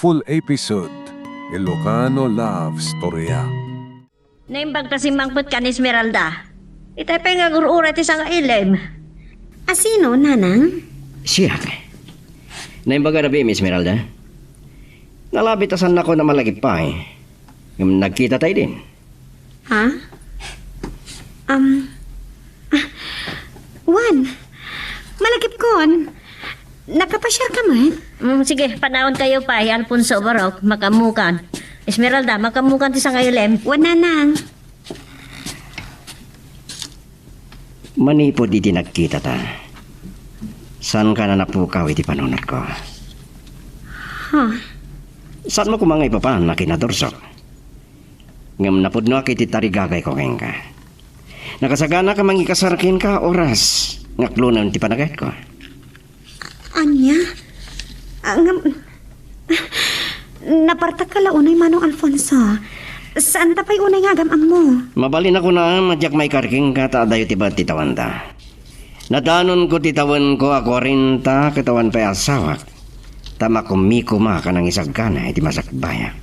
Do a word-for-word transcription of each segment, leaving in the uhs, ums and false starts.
Full episode, Ilocano Love Storya. Naimbag ta simmangpet kan Esmeralda. Itay pay nga agur-uray ti sangailem. A sino, nanang? Siak. Naimbag a rabii, Miss Esmeralda. Nalabi ta saannakon a malagip pay. Ngem nagkita tayo din. Ha? Um, ah, Juan, malagipkon. Nakapasiar ka met? Mm, sige, panawan kayo pay, Alfonso, Barok, makamukan. Esmeralda, makamukan ti sangailem. Juan, nanang. Manipud iti nagkita ta, saan ka na napukaw iti panunotko. Ha? Saan mo koma nga ipapan a kinadurso? Ngem napudnoak iti tarigagayko kenka. Nakasagana ka mangikasar kenka oras nga aklonen ti panagayatko. Ania? Ah, ngem, napartak ka la unay, Manong Alfonso. Saan ta pay unay nga agam-ammo? Mabalin a kunam a diak maikar kenka ta adayo ti bat ti tawanta. Nadanonko ti tawenko a kuarenta ket awan pay asawak, ta makumikuma ka nangisagana iti masakbayak.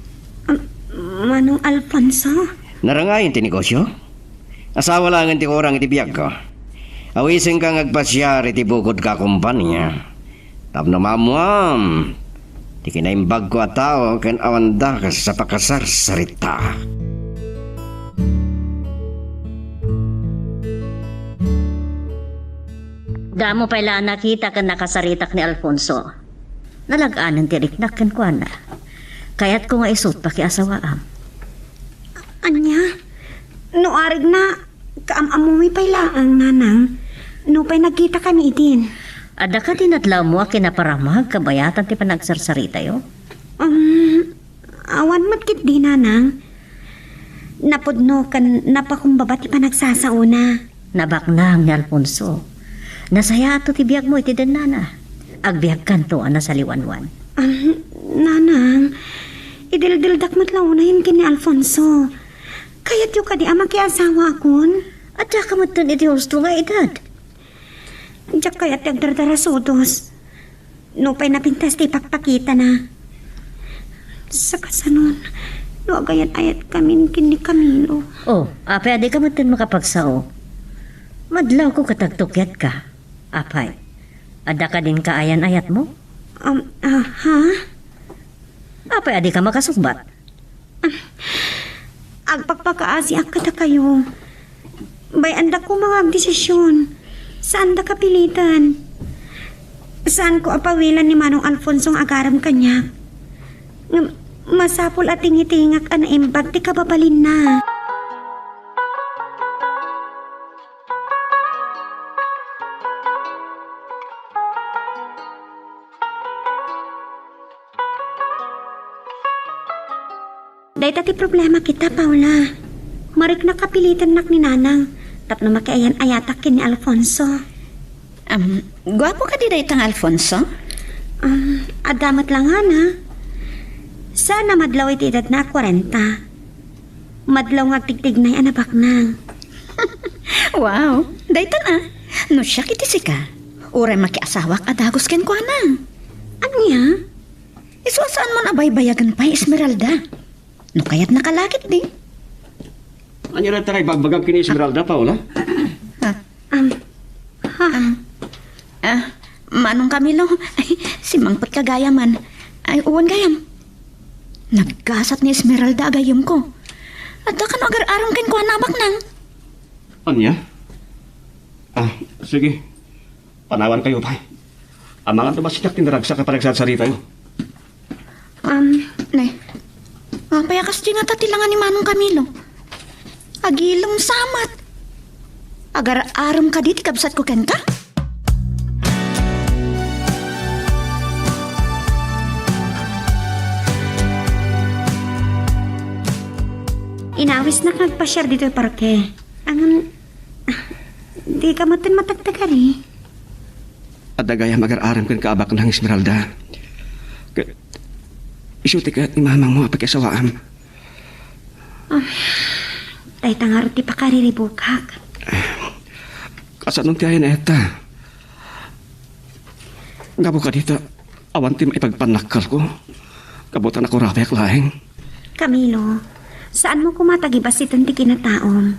Um, Manong Alfonso? Narangayen ti negosio? Asawa laengen ti kurang iti biagko. Awisenka nga agpasiar iti bukodko a kompania. Tapno maammuam ti kinaimbagko a tao ken awan dakes a pakasarsarita. Damo pay la a nakita ken nakasaritak ni Alfonso. Nalag-anen ti riknak kenkuana. Kayatko nga isu ti pakiasawaam. Ania? No arigna, kaam-ammomi pay laeng, nanang. Nupay nagkitakami idin. Adda kadi nadlawmo a kinaparamag kabayatan ti panagsarsaritayo? Um, awan met ketdi, nanang. Napudno ken napakumbaba ti panagsasaona. Nabaknang ni Alfonso. Nasayaatto ti biagmo iti dennana. Agbiagkanto a nasaliwanwan. Ah, nanang, idildildak met la unayen ken ni Alfonso. Kayatyo kadi a makiasawaakon? Adda ka metten iti husto nga edad. Diak kayat ti agdardarasudos. Nupay napintas ti ipakpakitana. Sakasanon, no agayat-ayatkamin ken ni Camilo. Oh, apay a dika metten makapagsao? Madlawko ket agtukiatka. Apay, adda kadin kaayan-ayatmo? Um, ah, ha? Apay a dika makasungbat? Agpakpakaasiak kadakayo. Bay-andak koma nga agdesision. Saandaka piliten. Saanko a pawilan ni Manong Alfonso nga agarem kaniak. Ngem masapul a tingitingak a naimbag ti kababalinna. Dayta ti problema kita, Paula. Mariknak a pilitennak ni Nanang tapno makiayan-ayatak ken ni Alfonso. Am, guapo kadi dayta nga Alfonso? Am, adda met la ngana. Saan a madlaw iti edadna a kwarenta. Madlaw nga agtigtignay a nabaknang. Wow, daytan a. No siak iti sika, uray makiasawak a dagus kenkuana. Ania? Isu a saanmon a baybayagen pay, Esmeralda. No kayatnaka la ketdi. Ania dayta nga ibagbagam ken ni Esmeralda, Paula? Ah. Am, ha? Am, ah, Manong Camilo, ay, simmangpetka gayam. Ay, wen gayam. Naggasat ni Esmeralda a gayyemko. Adda kano agar-arem kenkuana a baknang. Ania? Ah, sige. Panawankayo pay. Amangan no masitak ti naragsak a panagsarsaritayo. Am, ne. Apay a kasdi ngata ti langa ni Manong Camilo? Agilem sa met. Agar-arem kadi ti kabsatko kenka? Inawisnak nga agpasiar ditoy parke. Ngem, ah, dika metten matagtagari. Adda gayam agar-arem kenka a baknang, Esmeralda. Ket isu ti kayat ni mamangmo a pakiasawaam. Ah, dayta ngarud ti pakariribukak. Kasano ti ayan-ayatta? Gapu kadita, awan ti maipagpannakkelko. Kabutan a kurabiak laeng. Camilo, saanmo koma a tagibasiten ti kinataom.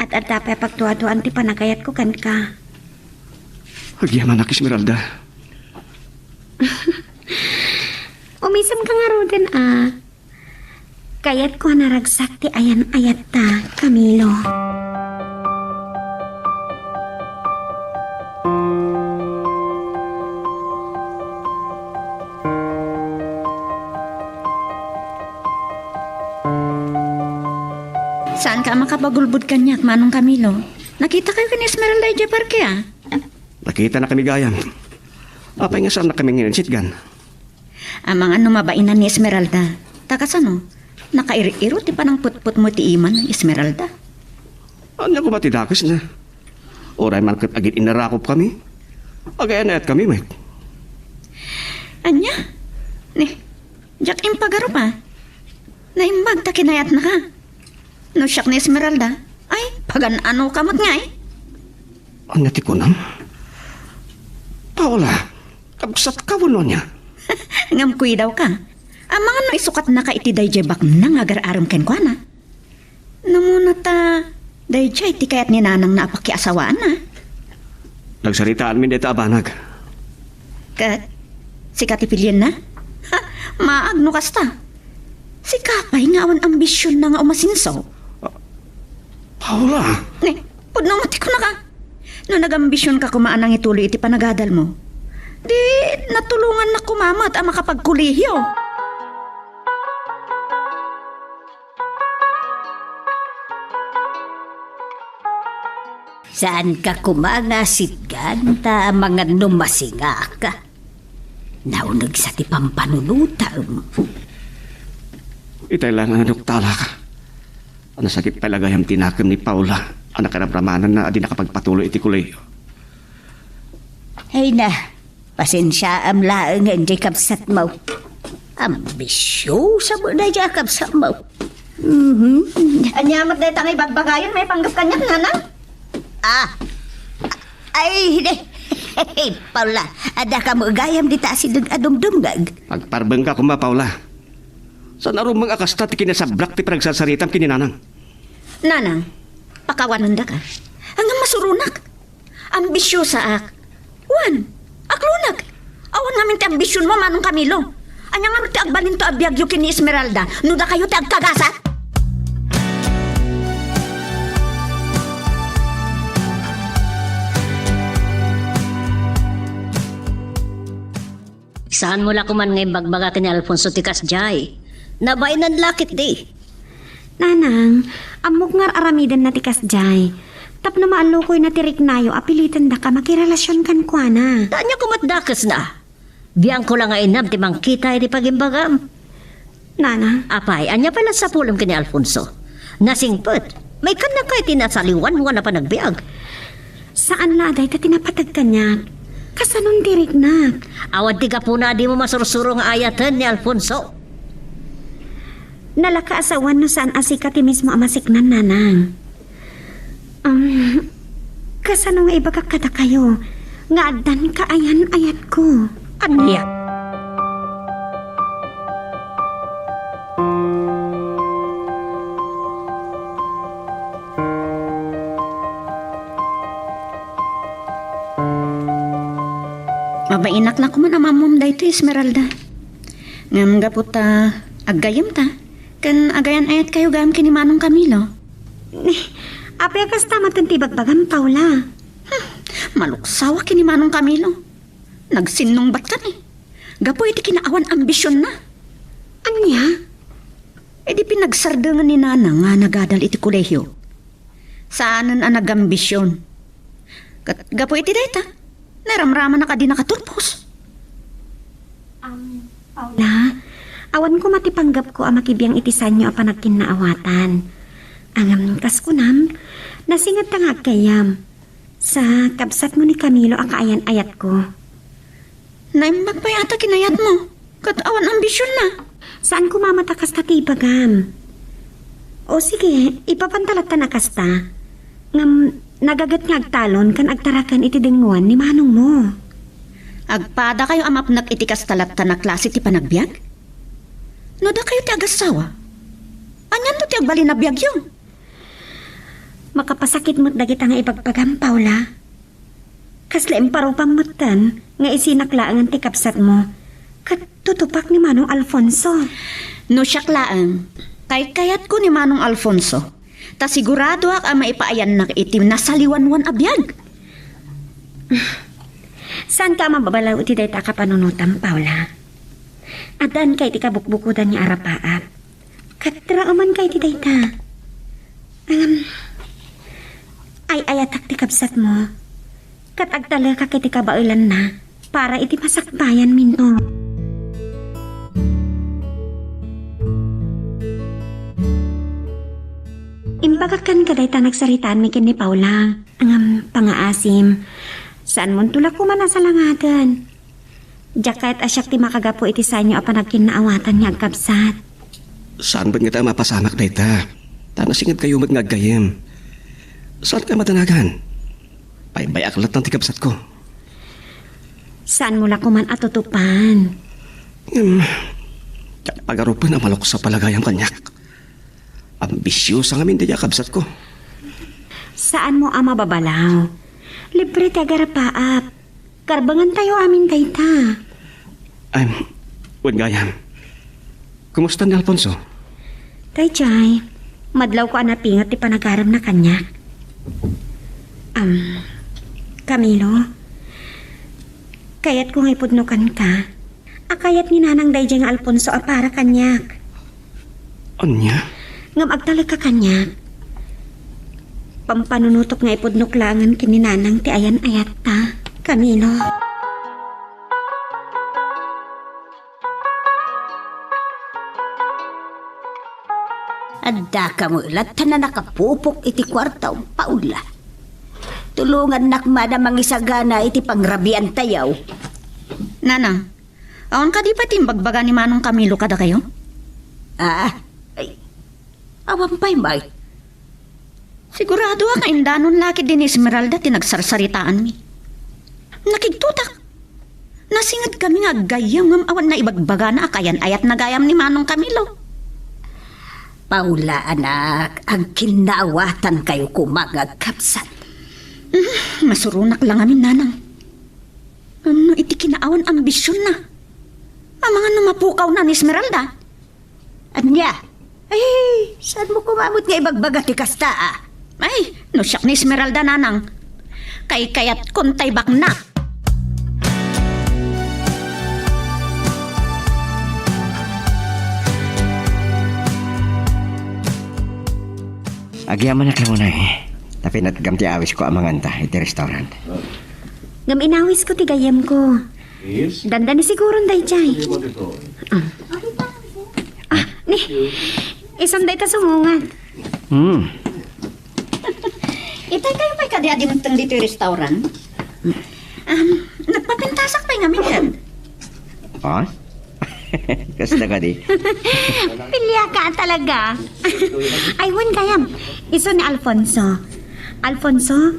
Ad-adda pay a pagduaduaan ti panagayatko kenka. Agyamanak, Esmeralda. Umisemka ngaruden a. Kayatko a naragsak ti ayan-ayatta, Camilo. Saanka a makapagulbod kaniak, Manong Camilo? Nakitakayo ken ni Esmeralda idiay parke, a? Nakitanakami gayam. Apay nga saannakami nga insitgan? Amangan no mabainan ni Esmeralda. Ta kasano? Nakair-iro ti panangputputmo ti iman, Esmeralda. Ania koma ti dakesna? Uray man ket agin-inarakopkami, agayan-ayatkami met. Ania? Ni, diak impagarup a. Naimbag ta kinayatnaka. No siak ni Esmeralda, ay, pagan-anoka met ngay. Ania ti kunam? Paula, kabsatka wenno ania? Ngem kuidawka. Amangan no isukatnaka iti daydiay baknang nga agar-arem kenkuana. Namuna ta, daydiay ti kayat ni nanangna a pakiasawaanna. Nagsaritaanmi dayta a banag. Ket, sika ti pilienna? Ha, maag no kasta. Sika pay nga awan ambisionna nga umasenso. Paula! Ni, pudno met ti kunaka. No nagambisionka koma a nangituloy iti panagadalmo, di natulongannak koma met a makapagkolehiyo. Saanka koma nga asitgan ta amangan no masingaka. Naunegsa ti pampanunotam. Itay la nga naduktalak. Nasakit pay la gayam ti nakem ni Paula a nakaramramananna a di nakapagpatuloy iti kolehiyo. Ay na, pasensiaam laeng nga idiay kabsatmo. Ambisiosa met daydiay a kabsatmo. Mhm. Ania met dayta nga ibagbagayon maipanggep kaniak, nanang? Ah. Ay, di. Paula, adda kamo gayam dita asideg a dumdumngeg. Agparbengka koma, Paula. Saan a rumbeng a kasta ti kinasablak ti panagsarsaritam ken ni nanang. Nanang, pakawanendaka. Ngem masuronak. Ambisiosaak. Wen, aklonek. Awan ngamin ti ambisionmo, Manong Camilo. Ania ngarud ti agbalinto a biagyo ken ni Esmeralda no dakayo ti agkagasat? Saanmo la koman nga imbagbaga ken ni Alfonso ti kasdiay. Nabainan la ketdi. Nanang, ammok nga ar-aramidenna ti kasdiay. Tapno maallukoyna ti riknayo a pilitendaka a makirelasion kenkuana. Ta ania koma ti dakesna? Biangko la nga inam ti mangkita iti pagimbagam. Nanang. Apay, ania pay la sapulem ken ni Alfonso? Nasingpet. Maikkannak kay ti nasaliwanwan a panagbiag. Saan la a dayta ti napateg kaniak. Kasanon ti riknak? Awan ti gapuna a dimo masursuro nga ayaten ni Alfonso. Nalaka a sawen no saan a sika ti mismo a masiknan, nanang. Um, kasano nga ibagak kadakayo nga addan kaayan-ayatko? Ania? Mabainak la koman a maammom daytoy, Esmeralda. Ngem gapu ta aggayemta, ken agayan-ayatkayo gayam ken ni Manong Camilo. Apay a kasta met ti ibagbagam, Paula? Hmm, maluksawak ken ni Manong Camilo. Nagsinnungbatkami gapu iti kinaawan ambisionna. Ania? Idi pinagsardengen ni Nanang nga nagadal iti kolehiyo, saanen a nagambision. Ket gapu iti dayta, naramramanak a di nakaturpos. Am, Paula, awan koma ti panggepko a makibiang iti saanyo a panagkinnaawatan. Ngem kas kunam, nasingedta nga aggayyem. Sa kabsatmo ni Camilo a kaayan-ayatko. Naimbag pay a ta kinayatmo, ket awan ambisionna. Saan koma met a kasta ti ibagam. O sige, ipapanta lattan a kasta. Ngem nagaget nga agtalon ken agtaraken iti dengngoan ni manongmo. Agpadakayo a mapnek iti kasta latta a klase ti panagbiag? No dakayo ti agassawa, anianto ti agbalin a biagyo? Makapasakit met dagita nga ibagbagam, Paula. Kasla imparupam metten nga isinak laengen ti kabsatmo ket tutupak ni Manong Alfonso. No siak laeng, kaykayatko ni Manong Alfonso, ta siguradoak a maipaayannak iti nasaliwanwan a biag. Saanka a mababalaw iti dayta a kapanunotam, Paula? Addaanka iti kabukbukodan nga arapaap. Ket raemanka iti dayta. Ngem, ay-ayatak ti kabsatmo, ket agtalekak iti kabaelanna para iti masakbayanminto. Imbagak kenka dayta nagsaritaanmi ken ni Paula. Ngem, pangaasim, saanmonto la koma a salangaden. Diak kayat a siak ti makagapu iti saanyo a panagkinnaawatan nga agkabsat. Saan met ngata a mapasamak dayta, ta nasingedkayo met nga aggayyem. Saanka a madanagan. Baybay-ak latta ti kabsatko. Saanmo la koman a tutupan. Ngem, diak pagarupen a maluksa pay la gayam kaniak. Ambisiosa ngamin dayta a kabsatko. Saanmo a mababalaw. Libre ti agarapaap. Karbangantayo amin dayta. Ay, wen gayam. Kumusta ni Alfonso? Daydiay, madlawko a napinget ti panagaremna kaniak. Am, Camilo, kayatko nga ipudno kenka a kayat ni Nanang daydiay nga Alfonso a para kaniak. Ania? Ngem agtalekka kaniak. Pampanunotok nga ipudnok laengen ken ni Nanang ti ayan-ayatta, Camilo. Addaka met latta a nakapupok iti kuartam, Paula. Tulongannak man a mangisagana iti pangrabiantayo. Nanang, awan kadi pay ti imbagbaga ni Manong Camilo kadakayo? Ah, ay, awan pay met. Siguradoak a indanon la ketdi ni Esmeralda ti nagsarsaritaanmi. Nakigtotak. Nasingedkami nga aggayyem ngem awan naibagbagana a kaayan-ayatna gayam ni Manong Camilo. Paula, anak, agkinnaawatankayo koma nga agkabsat. Hmm, masuronak la ngamin, Nanang. Ngem no iti kinaawan ambisionna, amangan no mapukawna ni Esmeralda? Ania? Ay, saanmo koma met nga ibagbaga ti kasta, a? Ay, no siak ni Esmeralda, Nanang, kaykayatko tay baknak. Agyamanak la unay, ta pinatgam ti awisko a manganta iti restaurant. Ngem inawisko ti gayyemko. Dandani siguron daydiay. Ah. Ah, ni, isun dayta sumungat. Hmm. Itay kayo pay kadi a dimteng ditoy restaurant? Um, nagpapintasak pay ngamin. Ha? Kasta kadi? Piliaka talaga. Ay, wen gayam. Isu ni Alfonso. Alfonso,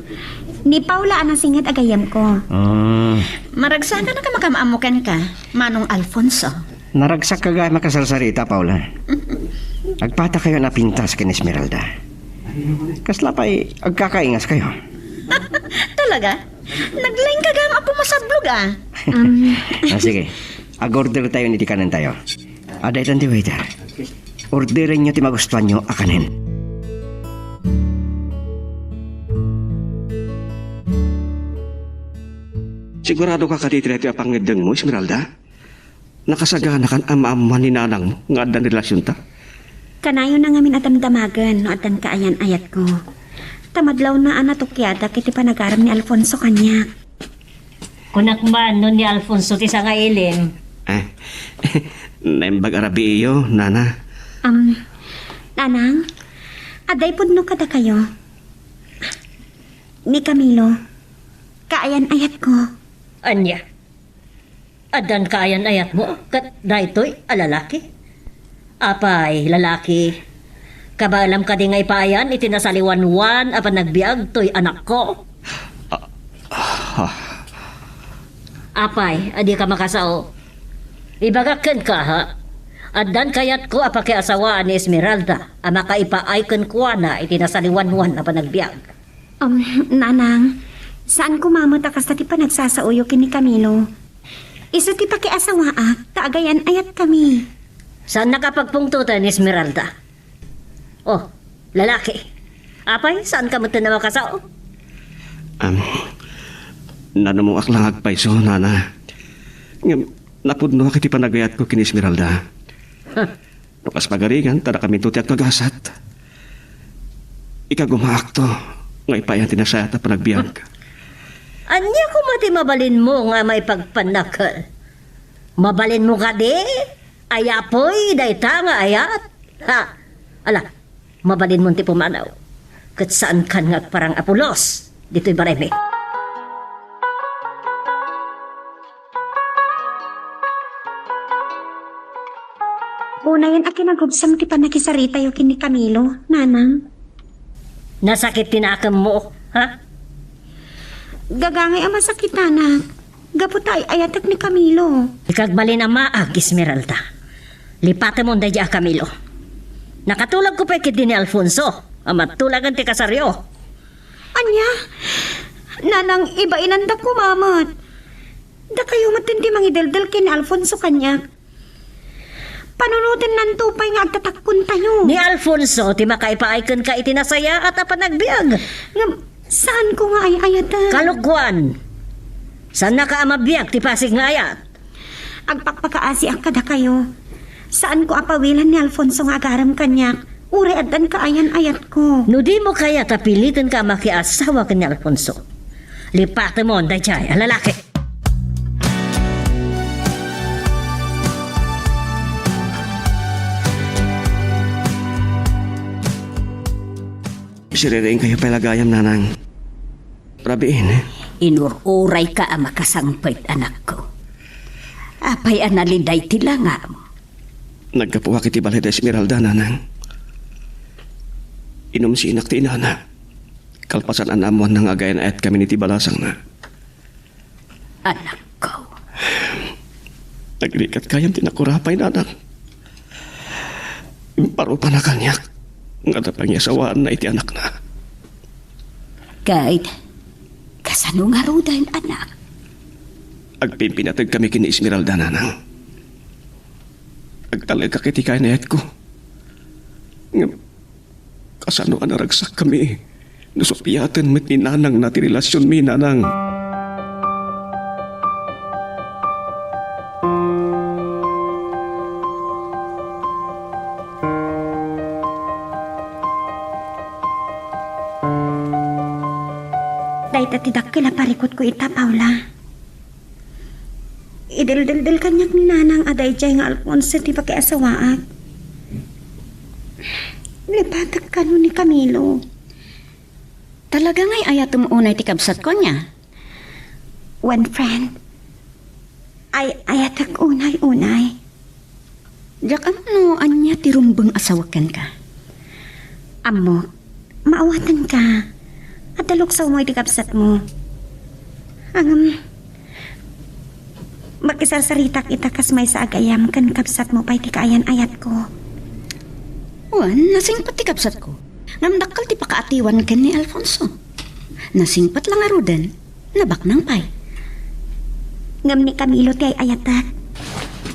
ni Paula a nasinged a gayyemko. Ah. Maragsakan a makam-ammo kenka, Manong Alfonso. Naragsak ka gayam a kasarsarita, Paula. Agpatakayo a napintas ken Esmeralda. Kasla pay agkakaingaskayo. Talaga? Naglaing ka gayam a pumasablog, a. Um. Ah, sige. Ag-order tayo iti kanentayo. Adda itan ti waiter. Orderenyo ti magustuanyo a kanen. Sigurado ka kadi iti daytoy a pangngeddengmo, Esmeralda? Nakasaganakan a maammuan ni nanangmo nga adda ni relasionta? Kanayon a ngamin a damdamagen no addan kaayan-ayatko. Ta madlawna a natukiadak iti panagarem ni Alfonso kaniak. Kunak man no ni Alfonso ti sangailim. Ah, naimbag a rabiiyo, nana. Am, nanang, adda ipudno kadakayo. Ni Camilo, kaayan-ayatko. Ania? Addan kaayan-ayatmo ket daytoy a lalaki? Apay, lalaki, kabaelam kadi nga ipaayan iti nasaliwanwan a panagbiag toy anakko? Ah, ah. Apay, a dika makasao? Ibagak kenka, ha? Addan kayatko a pakiasawaan ni Esmeralda a makaipaay kenkuana iti nasaliwanwan a panagbiag. Um, Nanang, saan koma met a kasta ti panagsasaoyo ken ni Camilo. Isu ti pakiasawaak, ta agayan-ayatkami. Saannaka a pagpungtoten ni Esmeralda. Oh, lalaki. Apay, saanka metten a makasao? Am, nanumoak la nga agpayso, Nana. Ngem, napudnoak iti panagayatko ken ni Esmeralda. Huh. No kas pagaringan, ta dakaminto ti agkagasat. Ikagumaakto nga ipayan ti nasayaat a panagbiag. Ania koma ti mabalinmo nga maipagpannakkel? Mabalinmo kadi? Ay, apoy, dayta nga ayat. Ha? Ala, mabalinmon ti pumanaw. Ket saankan nga agparang a pulos ditoy baraymi. Unayen a kinagubsam ti pannakisaritayo ken ni Camilo, Nanang. Nasakit ti nakemmo, ha? Gagangay a masakitanak. Gapu ta ay-ayatek ni Camilo. Ikagbalin a maag, Esmeralda. Lipatemon daydiay a Camilo. Nakatulagko pay ketdi ni Alfonso a matulagen ti kasaryo. Ania? Nanang, ibailandak koma met. Dakayo metten ti mangideldel ken ni Alfonso kaniak. Panunotennanto pay nga agtatakkontayo. Ni Alfonso ti makaipaay kenka iti nasayaat a panagbiag. Ngem, saanko nga ay-ayaten. Kalokuan! Saannaka a mabiag ti pasig nga ayat. Agpakpakaasiak kadakayo. Saanko a pawilan ni Alfonso nga agarem kaniak, uray addan kaayan-ayatko. No dimo kayat a pilitenka a makiasawa ken ni Alfonso, lipatemon daydiay a lalaki. Siririingkayo pay la gayam, Nanang. Rabiin. Inur-urayka a makasangpet, anakko. Apay a naliday ti langam? Naggapuak iti balay da Esmeralda, Nanang. Inumsinak ti inana. Kalpasan a naammoanna nga agayan-ayatkami iti balasangna. Anakko. Nagrigat gayam ti nakurapay, Nanang. Imparupana kaniak nga adda pangiasawaanna iti anakna. Ket, kasano ngaruden, anak? Agpimpinategkami ken ni Esmeralda, Nanang. Agtalekak iti kayan-ayatko. Ngem, kasano a naragsakkami no supiaten met ni Nanangna ti relasionmi, Nanang? Dayta ti dakkel a parikutko ita, Paula. Ideldeldel kaniak ni Nanang a daydiay nga Alfonso ti pakiasawaak. Lipatek kano ni Camilo. Talaga nga ay-ayatem unay ti kabsatko, ania? Wen, friend. Ay-ayatek unay-unay. Diak ammo no ania ti rumbeng a sawek kenka. Ammok, maawatanka. Adda luksawmo iti kabsatmo. Ngem, makisarsaritak ita kas maysa a gayam ken kabsatmo pay ti kaayan-ayatko. Wen, nasingpet ti kabsatko. Ngem dakkel ti pakaatiwan ken ni Alfonso. Nasingpet la ngaruden, nabaknang pay. Ngem ni Camilo ti ay-ayatek.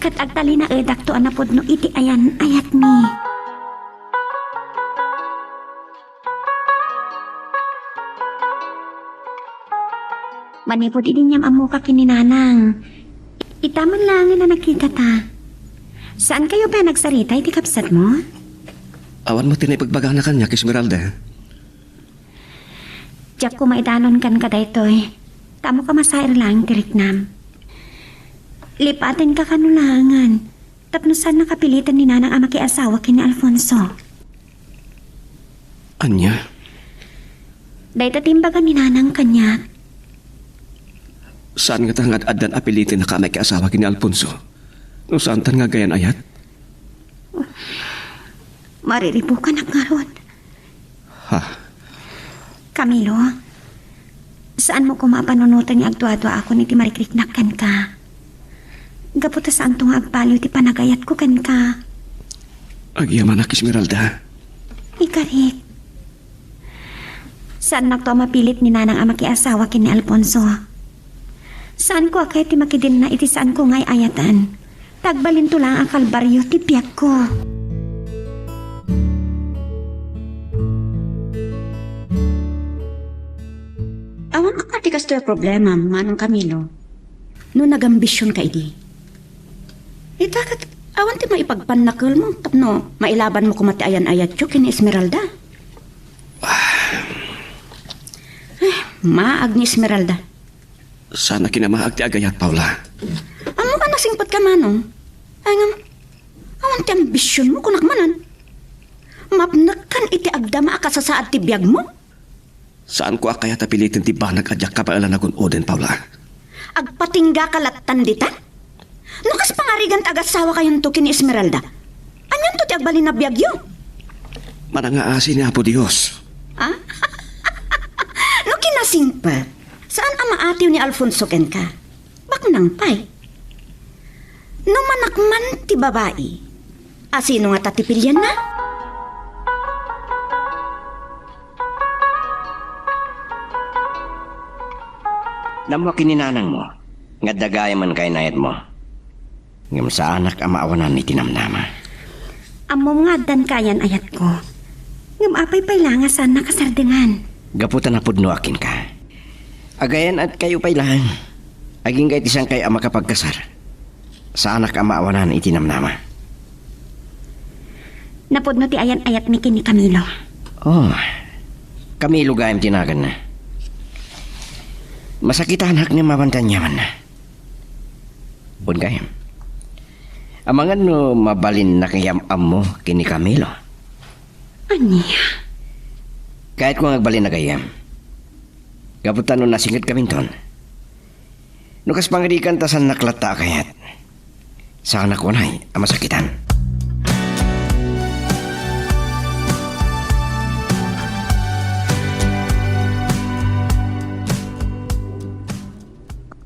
Ket agtalinaedakto a napudno iti ayan-ayatmi. Manipud idi inyam-ammoka ken ni Nanang, ita man laengen a nakitata. Saankayo pay a nagsarita iti kabsatmo? Awan met ti naibagbagana kaniak, Esmeralda. Diak koma idanon kenka daytoy. Ta ammoka masair laeng ti riknam. Lipatenka kano laengen tapno saannaka piliten ni Nanang a makiasawa ken ni Alfonso. Ania? Dayta ti imbaga ni Nanang kaniak. Saan ngata nga ad-addan a pilitennaka a makiasawa ken ni Alfonso? No saantan nga agayan-ayat? Mariribukanak ngarud. Ha? Camilo, Saanmo koma a panunoten nga agduaduaakon iti marikriknak kenka. Gapu ta saanto nga agbaliw ti panagayatko kenka. Agyamanak, Esmeralda. Ikarik. Saannakto a mapilit ni Nanang a makiasawa ken ni Alfonso. Saanko a kayat ti makidenna iti saanko nga ay-ayaten. Ta agbalinto laeng a kalbario ti biagko. Awan koma ti kastoy a problemam, Manong Camilo. No nagambisionka idi, ita ket awan ti maipagpannakelmo tapno mailabanmo koma ti ayan-ayatyo ken ni Esmeralda. Ay, maag ni Esmeralda. Saan a kinamaag ti agayat, Paula. Ammom a nasingpetka, Manong. Ay ngem, awan ti ambisionmo, kunak manen. Mapnekkan iti agdama a kasasaad ti biagmo. Saanko a kayat a piliten ti banag a diak kabaelan a gun-oden, Paula. Agpatinggaka lattan ditan? No kas pangarigan ti agasawakayonto ken ni Esmeralda, anianto ti agbalin a biagyo? Manangaasi ni Apo Dios. Ah? No kinasingpet, saan a maatiw ni Alfonso kenka? Baknang pay. No manakman ti babai, asino ngata ti pilianna? Nammo ken ni nanangmo nga adda gayam a kayan-ayatmo. Ngem saanak a maawanan iti namnama. Ammom nga addan kayan-ayatko. Ngem apay pay la nga saanna kasardengan? Gapu ta napudnoak kenka. Agayan-ayatkayo pay laeng. Agingga iti saankayo a makapagkasar. Saanak a maawanan iti namnama. Napudno ti ayan-ayatmi ken ni Camilo. Oh, Camilo gayam ti naganna. Masakitanak ngem awan ti aniamanna. Wen gayam. Amangan no mabalinnak nga am-ammo ken ni Camilo. Ania? Kayatko nga agbalin a gayyem. Gapu ta no nasingetkami inton, no kas pangarigan ta saannak latta a kayat, saanak unay a masakitan.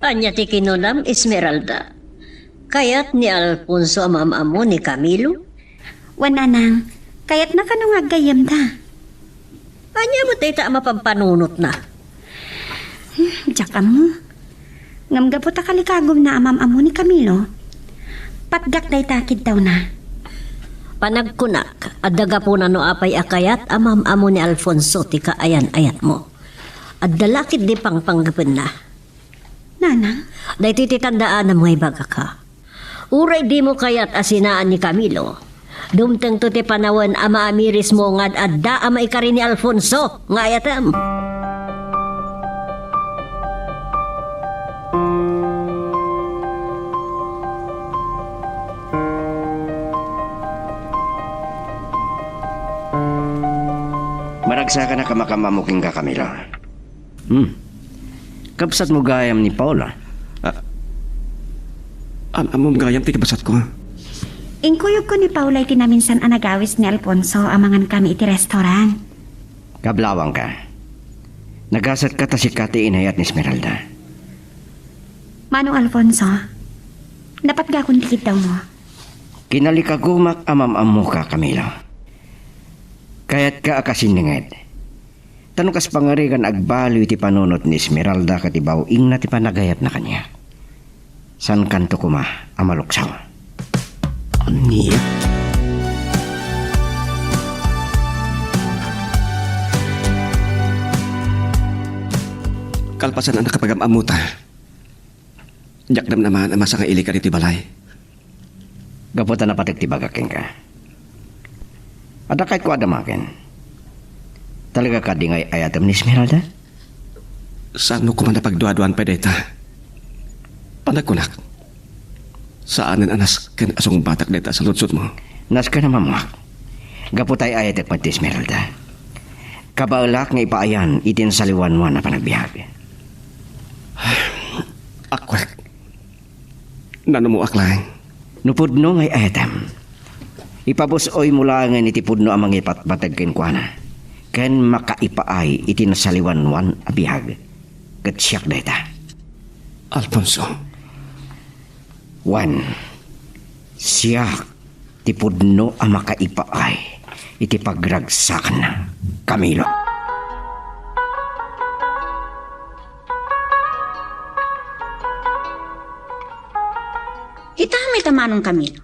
Ania ti kinunam, Esmeralda? Kayat ni Alfonso a maam-ammo ni Camilo? Wen, nanang, kayatna kano nga aggayyemda. Ania met dayta a mapampanunotna? Hmm, diak ammo. Ngem gapu ta kalikagumna a maam-ammo ni Camilo, patgak dayta a kiddawna. Panagkunak, adda gapuna no apay a kayat a maam-ammo ni Alfonso ti kaayan-ayatmo. Adda la ketdi pangpanggepenna. Nanang? Daytoy ti tandaanam nga ibagak, ha. Uray dimo kayat a sinaan ni Camilo, dumtengto ti panawen a maamirismo nga ad-adda a maikari ni Alfonso nga ayatem. Maragsakanak a makaam-ammo kenka, Camilo. Hmm. Kabsatmo gayam ni Paula. Ah, am-, ammom gayam ti kabsatko. Inkuyogko ni Paula iti naminsan a nagawis ni Alfonso a mangankami iti restaurant. Kablawangka. Nagasatka ta sika ti inayat ni Esmeralda. Manong Alfonso, napatgakon ti kiddawmo. Kinalikagumak a maam-ammoka, Camilo. Kayatka a kasinninged. Ta no kas pangarigan agbaliw iti panunot ni Esmeralda ket ibaw-ingna ti panagayatna kaniak, saankanto koma a maluksaw. Ania? Kalpasan a nakapagam-ammota, diak namnamaen a masangailika ditoy balay. Gapu ta napateg ti bagak kenka. Adda kayatko a damagen. Talaga kadi nga ay-ayatem ni Esmeralda? Saanmo koma a pagduaduan pay dayta? Panagkunak, saanen a nasken a sungbatak dayta a saludsodmo. Nasken a mammuak. Gapu ta ay-ayatek met ti Esmeralda. Kabaelak nga ipaayan iti nasaliwanwan a panagbiag. Akwek. Nanumuak laeng. No pudno nga ay-ayatem, ipabus-oymo laengen iti pudno a mangipatpateg kenkuana ken makaipaay iti nasaliwanwan a biag. Ket siak dayta. Alfonso. Wen, siak ti pudno a makaipaay iti pagragsakanna, Camilo. Ita met a manong Camilo.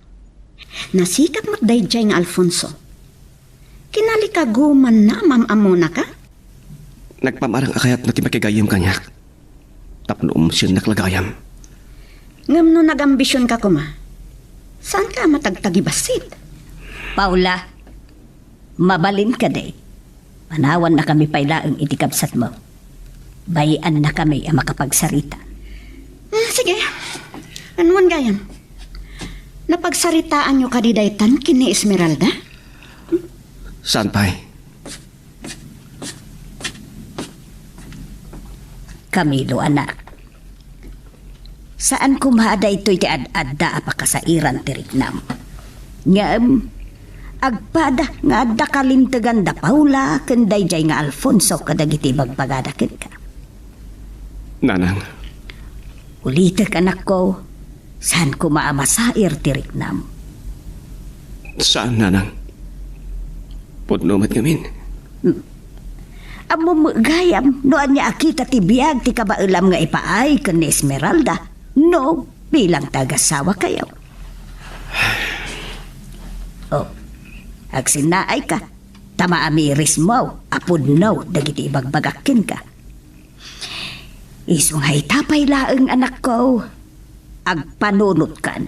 Nasikap met daydiay nga Alfonso. Kinalikagumanna a mam-ammonaka? Nagpamarang a kayatna ti makigayyem kaniak. Tapno umsiennak la gayam. Ngem no nagambisionka koma, saanka a matagtagibassit? Paula, mabalin kadi. Manawannakami pay laeng iti kabsatmo. Bay-annakami a makapagsarita. Ah, sige. Anuan gayam? Napagsaritaanyo kadi daytan ken ni Esmeralda? Saan pay? Camilo, anak. Saan koma a daytoy ti ad-adda a pakasairan ti riknam. Ngem, agpada nga adda kalintegan da Paula ken daydiay nga Alfonso kadagiti ibagbagada kenka. Nanang. Ulitek, anakko, saan koma a masair ti riknam. Saan, Nanang. Pudno met ngamin. Hmm. Ammom met gayam no ania a kita ti biag ti kabaelam nga ipaay ken ni Esmeralda no bilang ti agasawakayo. Oh, agsinnaayka, ta maamirismo a pudno dagiti ibagbagak kenka. Isu nga ita pay laeng, anakko, agpanunotkan.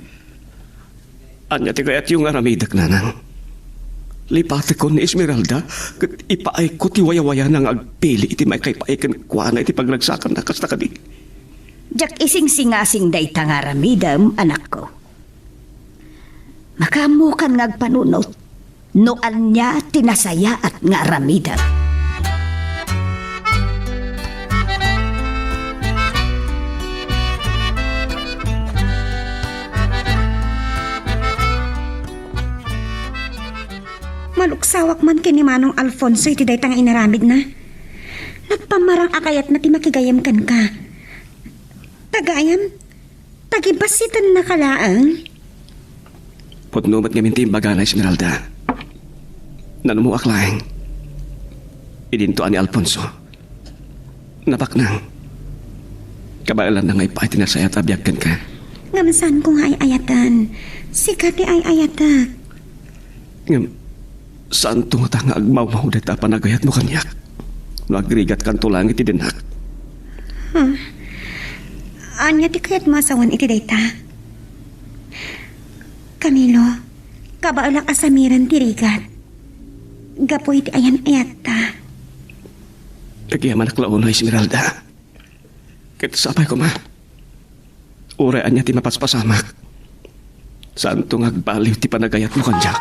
Ania ti kayatyo nga aramidek, Nanang? Lipatekon ni Esmeralda ket ipaayko ti wayawayana nga agpili iti maikaipaay kenkuana iti pagragsakanna, kasta kadi? Diak isingsingasing dayta nga aramidem, anakko. Makaammokan nga agpanunot no ania ti nasayaat nga aramidem. Maluksawak man ken ni Manong Alfonso iti dayta nga inaramidna. Nagpamarang a kayatna ti makigayyem kenka. Ta gayam, tagibassitennaka laeng. Pudno met ngamin ti imbagana, Esmeralda. Nanummoak laeng. Idinto a ni Alfonso. Nabaknang. Kabaelanna nga ipaay ti nasayaat a biag kenka. Ngem saanko nga ay-ayaten. Sika ti ay-ayatek. Ngem, saanto ngata nga agmawmaw dayta a panagayatmo kaniak no agrigatkanto laeng iti dennak? Hmm. Ania ti kayatmo a sawen iti dayta? Camilo, kabaelak a samiren ti rigat. Gapu iti ayan-ayatta. Agyamanak la unay, Esmeralda. Ket sapay koma. Uray ania ti mapaspasamak, saanto nga agbaliw ti panagayatmo kaniak.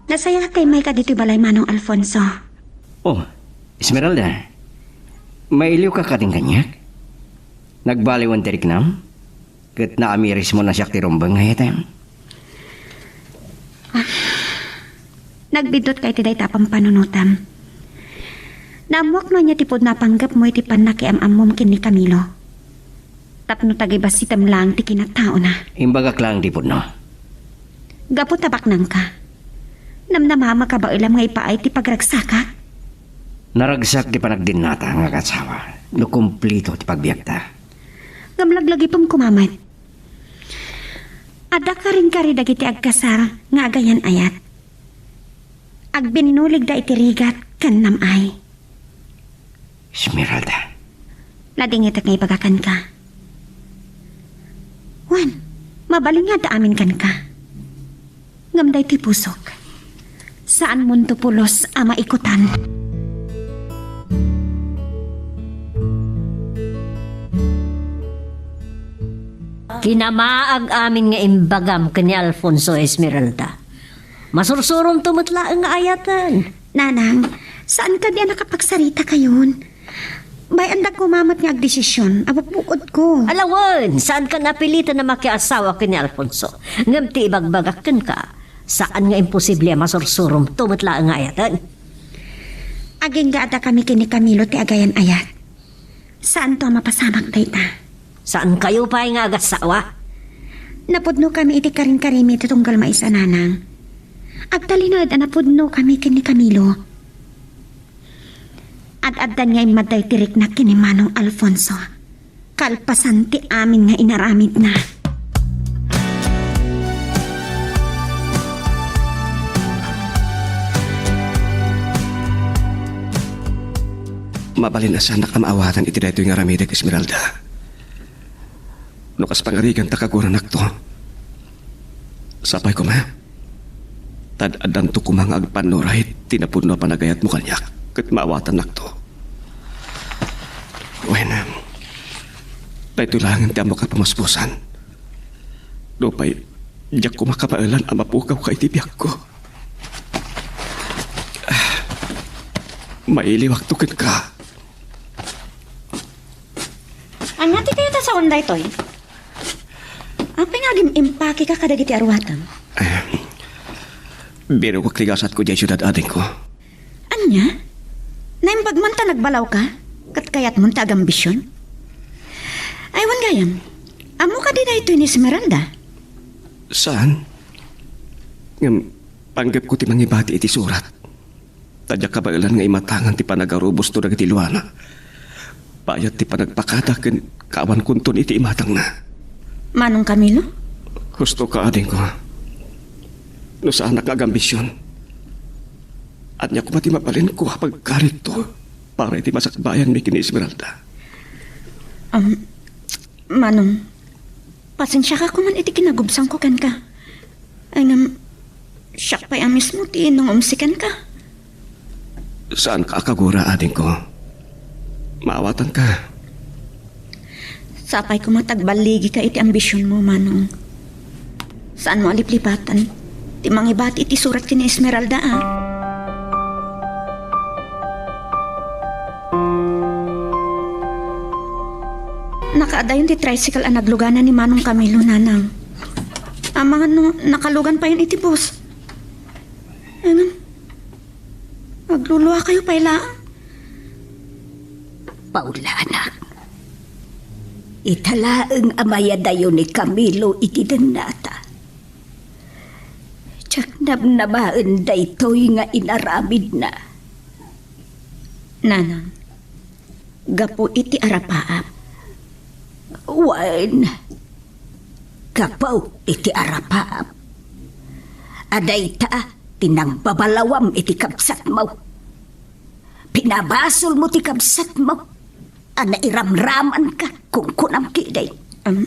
Nasayaat ti mayka ditoy balay, Manong Alfonso. Oh, Esmeralda, mailiwka kadin kaniak? Nagbaliwen ti riknam? Ket naamirismo a siak ti rumbeng nga ayatem. Ah, nagbiddut ka iti dayta a pampanunotam. Naammuak no ania ti pudno a panggepmo iti pannakiam-ammom ken ni Camilo. Tapno tagibassitem laeng ti kinataona. Imbagak laeng ti pudno. Gapu ta baknangka. Namnamam a kabaelam nga ipaay ti pagragsakak. Naragsak ti panagdinnata nga agasawa no kumplito ti pagbiagta. Ngem laglagipem koma met. Adda karinkari dagiti agkasar nga agayan-ayat. Agbinnuligda iti rigat ken nam-ay. Esmeralda. Nadingitek nga ibaga kenka. Wen, mabalin nga adda amin kenka. Ngem daytoy pusok, saanmonto pulos a maikutan. Kinamaag amin nga imbagam ken ni Alfonso, Esmeralda. Masursuronto met laeng nga ayaten. Nanang, saan kadi a nakapagsaritakayon? Bay-andak koma met nga agdesisyon a bukbukodko. Ala wen, saanka a napilitan a makiasawa ken ni Alfonso. Ngem ti ibagbagak kenka, Saan nga imposible a masursuromto met laeng nga ayaten. Agingga a dakami ken ni Camilo ti agayan-ayat. Saanto a mapasamak dayta. Saankayo pay nga agassawa? Napudnokami iti karinkarimi ti tunggal maysa, nanang. Agtalinaed a napudnokami ken ni Camilo. Ad-addan nga immadda iti riknak ken ni Manong Alfonso. Kalpasan ti amin nga inaramidna. Mabalin a saannak a maawatan iti daytoy nga aramidek, Esmeralda. No kas pangariganta, kaguranakto. Sapay koma, ta ad-addanto koma nga agpannuray ti napudno a panagayatmo kaniak, ket maawatannakto. Wen, daytoy laengen ti ammok a pamuspusan. Nupay diak koma kabaelan a mapukawka iti biagko. Ah, mailiwakto kenka. Ania ti kayat a sawen daytoy? Apay nga agim-impakeka kadagiti aruatem? Eh, birok ti gasatko diay siudad, adingko. Ania? Naimbag man ta nagbalawka? Ket kayatmon ta agambision? Ay, wen gayam, ammo kadi daytoy ni Esmeralda? Saan? Ngem, panggepko ti mangibati iti surat. Ta diak kabaelan nga imatangan ti panagarubosto dagiti luana. Bayat ti panagpakada ken kaawankonton iti imatangna. Manong Camilo? Husto ka, adingko. No saanak nga agambision, ania koma ti mabalinko a pagkarikto para iti masakbayanmi ken ni Esmeralda? Um, Manong, pasensiaka koman iti kinagubsangko kenka. Ay ngem, siak pay a mismo ti nangumsi kenka. Saanka a kagura, adingko. Maawatanka. Sapay koma ta agballigika iti ambisionmo, Manong. Saanmo a liplipatan ti mangibati iti surat ken ni Esmeralda, a? Nakaadayon ti tricycle a naglugana ni Manong Camilo, nanang. Amangan no nakalugan payen iti bus. Ngem, agluluakayo pay laeng. Paula, anak. Ita laeng a mayadayo ni Camilo iti dennata. Diak namnamaen daytoy nga inaramidna. Nanang, gapu iti arapaap. Wen, gapu iti arapaap. A dayta ti nangbabalawam iti kabsatmo. Pinabasolmo ti kabsatmo a nairamramanka, kunkunam ketdi. Am,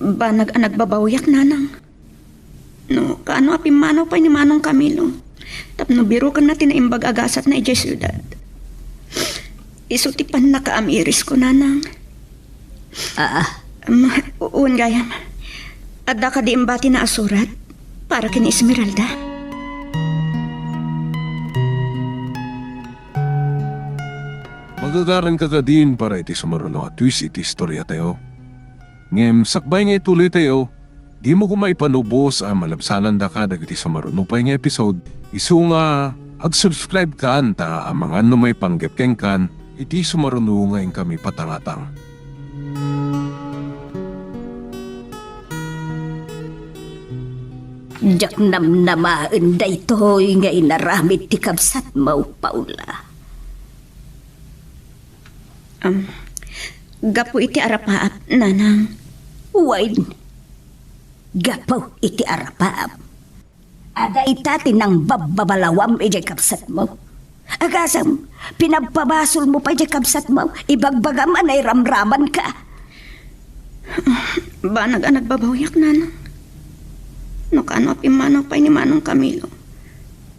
banag a nagbabawyak, nanang. No, kaano a pimmanaw pay ni Manong Camilo tapno birokenna ti naimbag a gasatna idiay siudad. Isu ti pannakaamirisko, nanang. Ah. Am, u-, wen gayam. Adda kadi imbatina a surat para ken ni Esmeralda? Magagaranka kadin para iti sumaruno a twist iti istoriatayo. Ngem sakbay nga ituloytayo, dimo koma ipanubos a malabsanandaka dagiti sumaruno pay nga episode, isu nga ag-subscribe kan ta amangan no maipanggep kenkan iti sumaruno nga inkami patangatang. Diak namnamaen daytoy nga inaramid ti kabsatmo, Paula. Am, gapu iti arapaap, nanang. Wen, gapu iti arapaap. A dayta ti nangbabbalawam idiay kabsatmo. Agasem, pinagpabasolmo pay diay kabsatmo, ibagbagam a nairamramanka. Banag a nagbabawyak, nanang. No kaano a pimmanaw pay ni Manong Camilo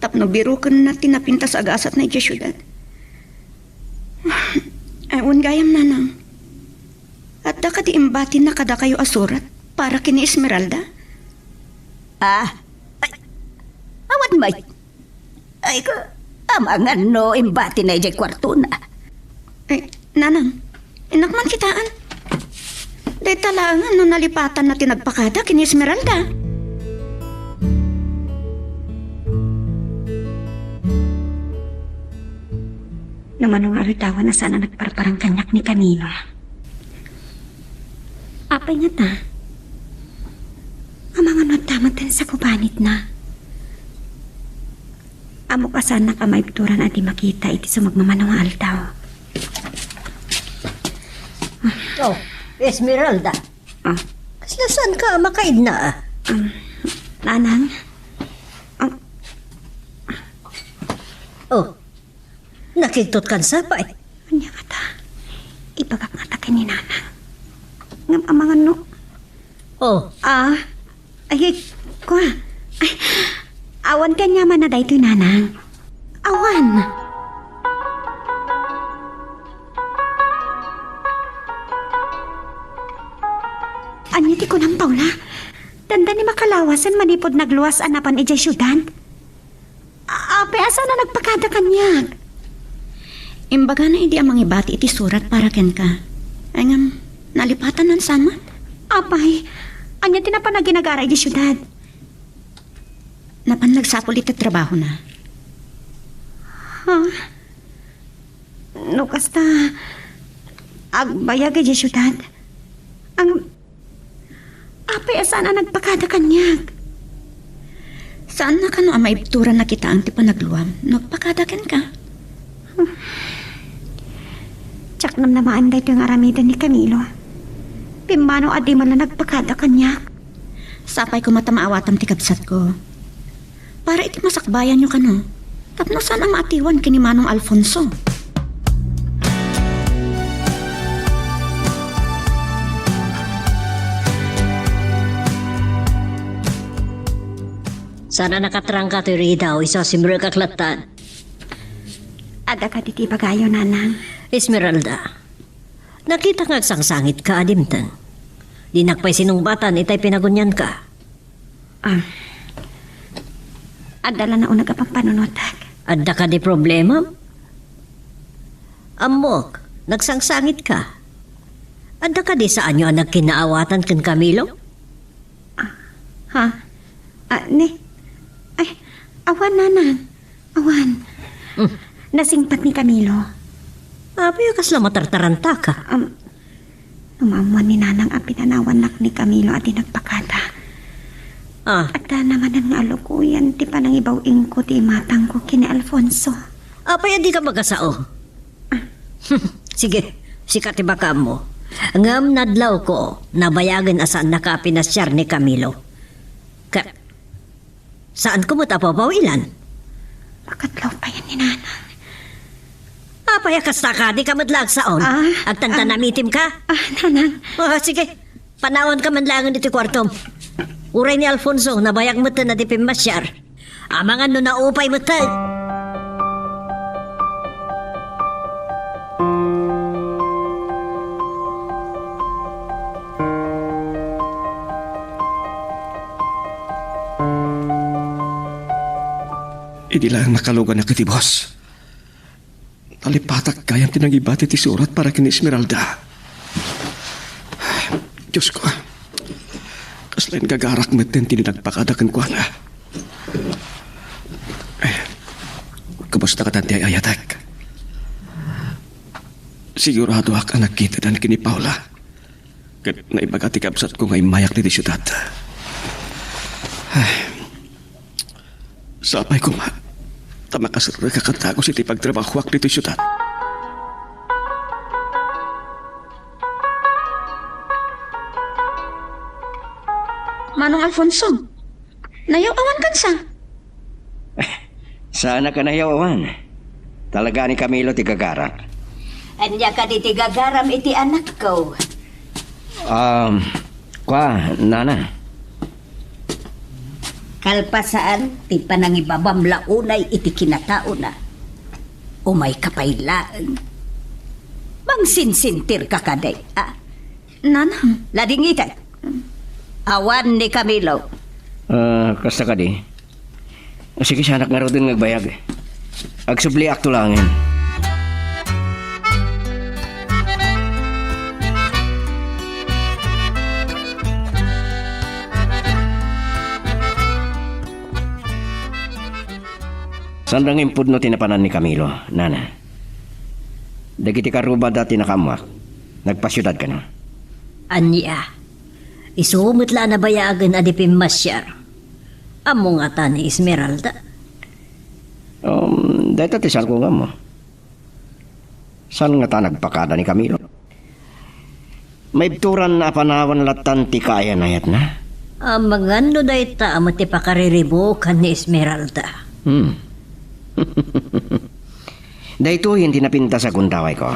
tapno birokenna ti napintas a gasatna idiay siudad. Ay, wen gayam, nanang. Adda kadi imbatina kadakayo a surat para ken ni Esmeralda? Ah, ay, awan met. Ay, ka, amangan no imbatina idiay kuartona. Ay, nanang, innak man kitaan. Dayta laengen no nalipatanna ti nagpakada ken ni Esmeralda. Mano nga aldawan a saan a nagparparang kaniak ni Camilo? Apay ngata? Amangan no adda met ti sakubanitna. Ammok a saannak a maibturan a di makita iti sumagmamano nga aldaw. Oh, Esmeralda. Ah. Kasla saanka a makaidna, ah? Um, Nanang? Um, Oh, nakigtot kan sapay. Ania ngata? Ibagak ngata ken ni Nanang. Ngem amangan no. Oh. Ah, ay, kua. Ay, awan kaniamanna daytoy, Nanang. Awan. Ania ti kunam, Paula? Dandani makalawasen manipud nagluas a napan idiay siudad? A-, apay a saan a nagpakada kaniak? Imbagana idi a mangibati iti surat para kenka. Ay ngem, nalipatan nan sama? Apay, ania ti napan a ginagara idiay siudad? Napan nagsapul iti trabahona. Ha? No kasta, agbayag idiay siudad? Ang, apay a saan a nagpakada kaniak? Saanna kano a maibturan a kitaen ti panagluam no agpakada kenka? Diak namnamaan daytoy nga aramiden ni Camilo. Pimmano a di man la nagpakada kaniak. Sapay koma ta maawatam ti kabsatko. Para iti masakbayanyo kano, tapno saan a maatiwan ken ni Manong Alfonso. Saan a nakatrangka toy ridaw, isu a simrekak lattan. Adda kadi ti ibagayo, Nanang? Esmeralda, nakitak nga agsangsangitka a dimteng. Dinak pay sinungbatan itay pinagunianka. Ah. Adda la nauneg a pampanunotek. Adda kadi problema? Ammok, nagsangsangitka. Adda kadi saanyo a nagkinaawatan ken Camilo? Ah, ha? Ah, ni? Ay, awan, Nanang. Awan. Hmm. Nasingpet ni Camilo. Apay a kasla matartarantaka? Um, no maammuan ni Nanang a pinanawannak ni Camilo a di nagpakada. Ah. Adda manen nga alukoyan ti panangibaw-ingko ti imatangko ken ni Alfonso. Apay a dika magasao? Ah. Sige, sika ti bakaammo. Ngem nadlawko, nabayagen a saannaka a pinasiar ni Camilo. Ka, Saanko met a papawilan. Makadlaw payen ni Nanang. Apay a kasta ka, dika met la agsaon. Ah, agtantanamitim ka? Ah, Nanang. Oh, sige. Panawanka man laengen iti kuartom. Uray ni Alfonso, nabayag metten a di pimmasiar. Amangan no naupay metten. Idi laeng nakaluganak iti bus, nalipatak gayam ti nangibati ti surat para ken ni Esmeralda. Diosko, kasla ingagarak metten ti nagpakada kenkuana. Eh, kumusta kadi ti ay-ayatek? Siguradoak a nagkitadan ken ni Paula. Ket naibaga ti kabsatko nga immayak ditoy siudad. Ay, sapay koma ta makaserrek a kadagus iti pagtrabahoak ditoy siudad. Manong Alfonso, nayaw-awan kansa? Saanak a nayaw-awan. Talaga ni Camilo ti gagarak. Ania kadi ti gagaram iti anakko? Um, kwa, nana. Kalpasan ti panangibabam la unay iti kinataona. Umayka pay laeng. Mangsinsintirka kadi, a? Nanang. Ladingitek. Awan ni Camilo. Ah, kasta kadi? Sige, saanak ngaruden nga agbayag. Agsubliakto laengen. Saan da nga impudno ti napanan ni Camilo, nana? Dagiti karubada ti nakaammoak. Nagpasiudad kano? Ania? Isu met la a nabayagen a di pimmasiar. Ammo ngata ni Esmeralda? Um, dayta ti saanko nga ammo. Saan ngata nagpakada ni Camilo? Maibturan a panawan lattan ti kaayan-ayatna. Amangan no dayta met ti pakariribukon ni Esmeralda. Hmm. Daytoyen ti napintas a gundawayko.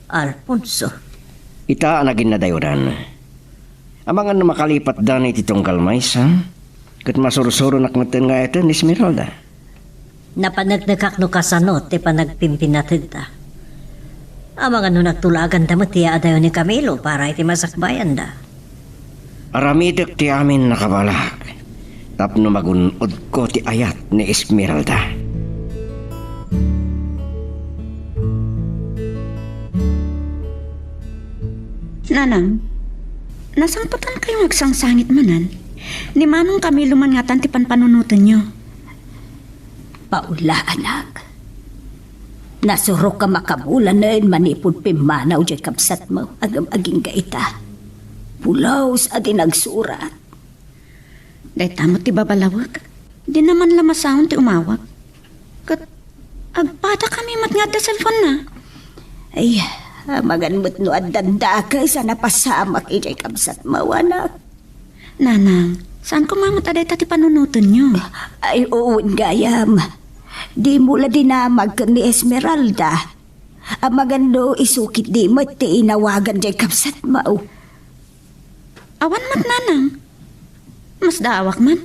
Alfonso. Ita a naginnadayodan. Amangan no makalipatda iti tunggal maysa, ket masursuronak metten nga ayaten ni Esmeralda. Napaneknekak no kasano ti panagpimpinategda. Amangan no nagtulaganda met ti yaadayo ni Camilo para iti masakbayanda. Aramidek ti amin a kabalak tapno magun-odko ti ayat ni Esmeralda. Nanang, nasangpetankayo nga agsangsangit manen? Ni Manong Camilo man ngatan ti panpanunotenyo. Paula, anak. Nasurok a makabulanen manipud pimmanaw diay kabsatmo, ngem agingga ita. Pulos a di nagsurat. Dayta met ti babalawek. Dina man la masaon ti umawag. Ket agpadakami met nga adda cellphone-na. Ay, amangan met no addan dakes a napasamak idiay kabsatmo, anak. Nanang, saan koma met a dayta ti panunotenyo? Ay, wen gayam. Dimo la dinamag ken ni Esmeralda. Amangan no isu ketdi met ti inawagan diay kabsatmo. Awan met, Nanang. Masdaawak man.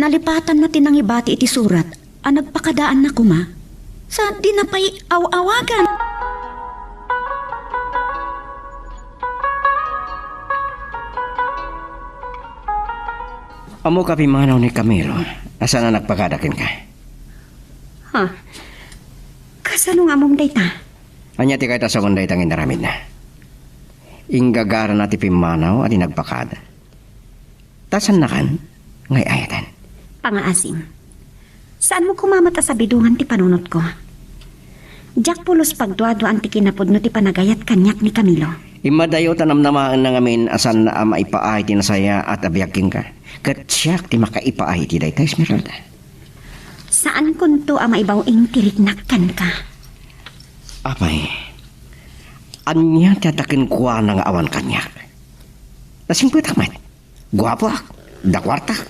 Nalipatanna ti nangibati iti surat a nagpakadaanna koma. Sa dina pay aw-awagan. Ammoka pimmanaw ni Camilo a saan a nagpakada kenka? Ha? Kasano nga ammom dayta? Ania ti kayatmo a sawen dayta nga inaramidna? Inggagarana ti pimmanaw a di nagpakada. Ta saannakan nga ay-ayaten. Pangaasim. Saanmo koma met a sabidongan ti panunotko. Diak pulos pagduaduaan ti kinapudno ti panagayat kaniak ni Camilo. Immadayo ta namnamaenna ngamin a saanna a maipaay ti nasayaat a biag kenka. Ket siak ti makaipaay iti dayta, Esmeralda. Saankonto a maibaw-ing ti riknak kenka. Apay, ania ti adda kenkuana nga awan kaniak? Nasingpetak met. Guapoak, adda kuartak.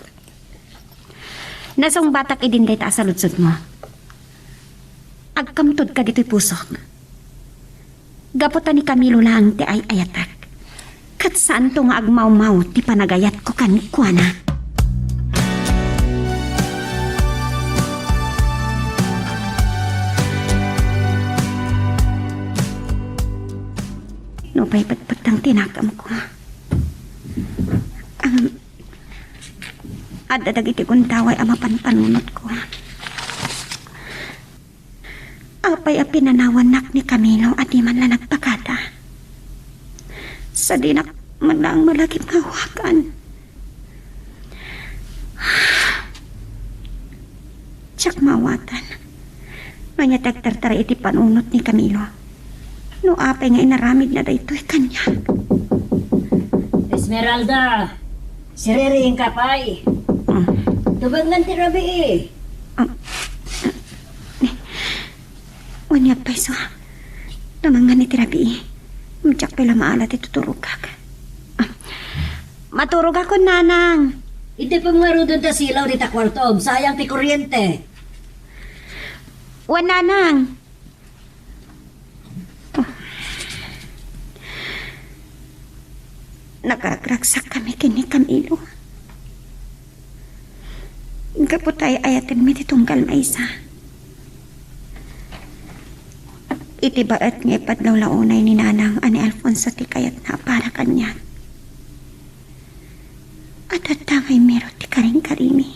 Nasungbatak idin dayta a saludsodmo. Agkamtodka ditoy pusok. Gapu ta ni Camilo laeng ti ay-ayatek. Ket saanto nga agmawmaw ti panagayatko kenkuana. Nupay petpetteng ti nakamko. Ngem adda dagiti gundaway a mapanpanunotko. Apay a pinanawannak ni Camilo a di man la nagpakada? Sadinak man laeng malagip nga awagan. Diak maawatan no ania ti agtartaray iti panunot ni Camilo. No apay nga inaramidna daytoy kaniak. Esmeralda, siririingka pay. Ah. Tubengnan ti rabii. Ah. Wen nga payso. Tumengngan iti rabii. Diak pay la maala ti tuturogak. Ah. Maturogakon, Nanang. Itipem ngaruden ta silaw dita kuartom. Sayang ti kuryente. Wen, Nanang. Nakaragragsakkami ken ni Camilo. Gapu ta ay-ayatenmi ti tunggal maysa. Iti baet nga ipadlawlawnay ni Nanang a ni Alfonso ti kayatna a para kaniak. Adda ngay meron ti karingkarimi.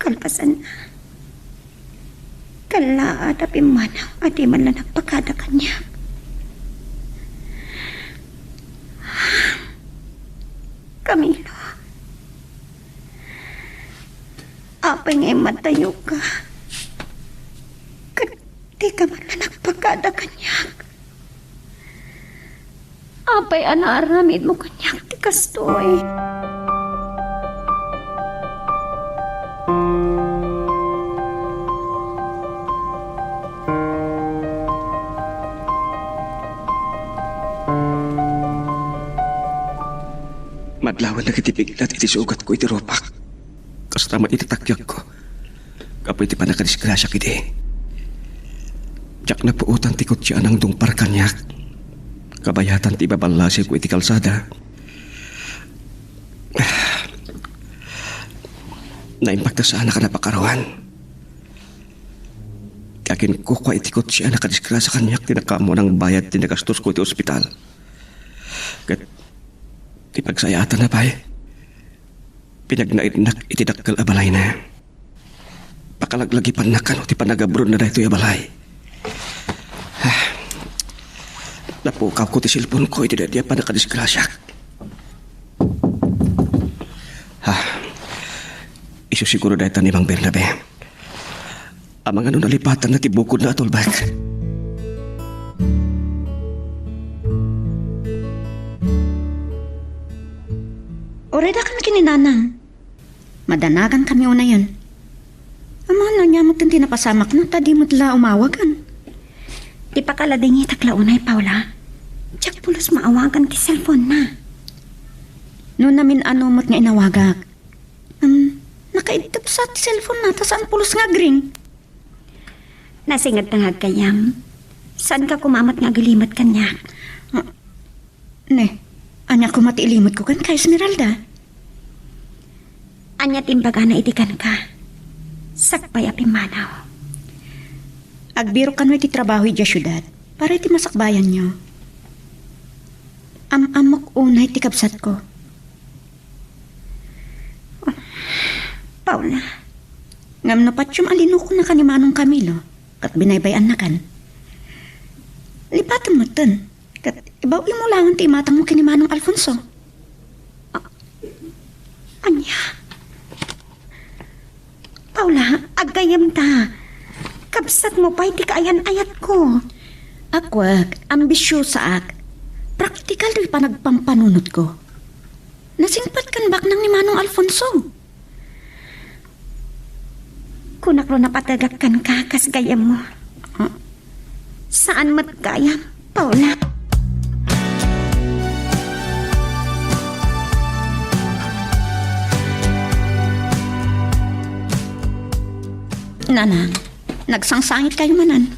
Kalpasanna, kallaat a pimmanaw a di man la nagpakada kaniak. Camilo, apay nga immadtayoka? Ket Apay a naaramidmo kaniak ti kastoy? Madlawen dagiti biglat iti sugatko iti rupak. Kasta met iti takyagko. Gapu iti pannakadisgrasiak idi, diak napuotan ti kotse a nangdungpar kaniak. Kabayatan ti ibaballasigko iti kalsada. Naimbag ta saanak a napakaruan. Ti aginkukua iti kotse a nakadisgrasia kaniak ti nakaammo a nangbayad ti nagastosko iti ospital. Ket ti pagsayaatan a pay, pinagnaednak iti dakkel a balayna. Pakalaglagipannak kano ti panagabronna daytoy a balay. Ah, napukawko ti cellphone-ko iti daydi a pannakadisgrasiak. Ah, isu siguro dayta ni Mang Bernabe. Amangan no nalipatanna ti bukodna a tulbek. Uray dakami ken ni Nanang. Madanagankami unayen. Amangan no ania met ti napasamakna ta di met la umawagan. Ti pakaladingitak la unay, Paula. Diak pulos maawagan ti cellphone-na. No namin-ano met nga inawagak, um, nakaibtep sa ti cellphone-na ta saan pulos nga agring. Nasingedta nga aggayyem. Saanka koma met nga agilimed kaniak. Ah, ne, ania koma ti ilimetko kenka, Esmeralda? Ania ti imbagana idi kenka? Sakbay a pimmanaw. Agbirok kano iti trabaho idiay siudad para iti masakbayanyo. Am-ammok unay ti kabsatko. Paula. Ngem no patiem a linukonaka ni Manong Camilo ket binaybay-annakan, lipatem metten ket ibaw-im laengen ti imatangmo ken ni Manong Alfonso. A-, ania? Paula, aggayyemta. Kabsatmo pay ti kaayan-ayatko. Akwek, ambisiosaak. Praktikal ti panagpampanunotko. Nasingpet ken baknang ni Manong Alfonso. Kunak no napategak kenka kas gayyemmo. Ah. Saan met gayam, Paula. Nanang, nagsangsangitkayo manen.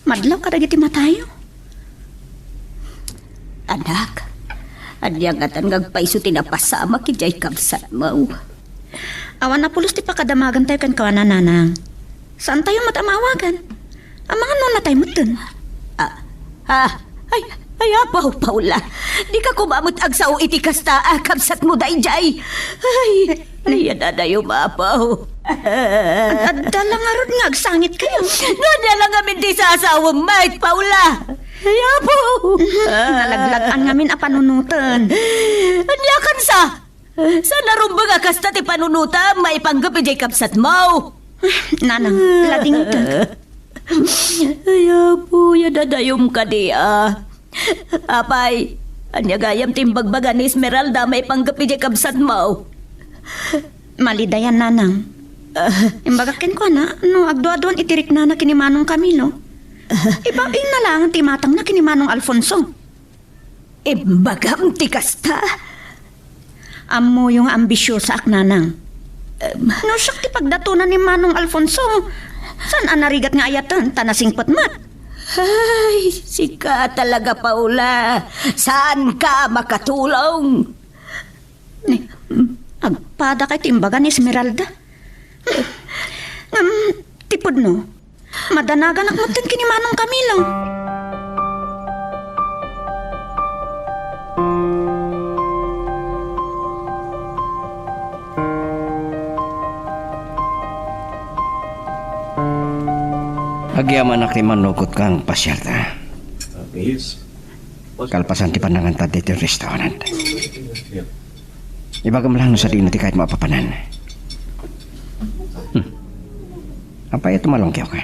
Madlaw kadagiti matayo. Anak, ania ngatan nga agpayso ti napasamak idiay kabsatmo? Awan a pulos ti pakadamagantayo kenkuana, Nanang. Saantayo met a maawagan. Amangan no natay metten. Ah, ah, ay, ay, apo, Paula. Dika koma met agsao iti kasta a kabsatmo daydiay. Ay, ay, adadayo, apo. Ad-, adda la ngarud nga agsangitkayo. No ania la ngamin ti sasawem met, Paula. Ay, apo. Nalaglag-an ngamin a panunoten. Ania kansa? Saan a rumbeng a kasta ti panunotam maipanggep idiay kabsatmo? Nanang, ladingtek. Ay, apo, adadayom kadi a. Apay, ania gayam ti imbagbaga ni Esmeralda maipanggep idiay kabsatmo? Malidayan, Nanang. Ah. Imbagak kenkuana, no agduaduan iti riknana ken ni Manong Camilo, ibaw-imna laeng ti imatangna ken ni Manong Alfonso. Imbagam ti kasta? Ammoyo nga ambisiosaak, Nanang. Em. No siak ti pagdatonan ni Manong Alfonso, saan a narigat nga ayaten ta nasingpet met? Ay, sika talaga, Paula. Saanka makatulong? Ni, agpadakay ti imbaga ni Esmeralda. Ngem, ti pudno, madanaganak metten ken ni Manong Camilo. Agyamanak ti mannukotkan, pasiarta. Kalpasan ti pannangantad ditoy restaurant. Ibagam lang no sadino ti kayatmo a papanan. Hmm. Apay a tumalongkiwka?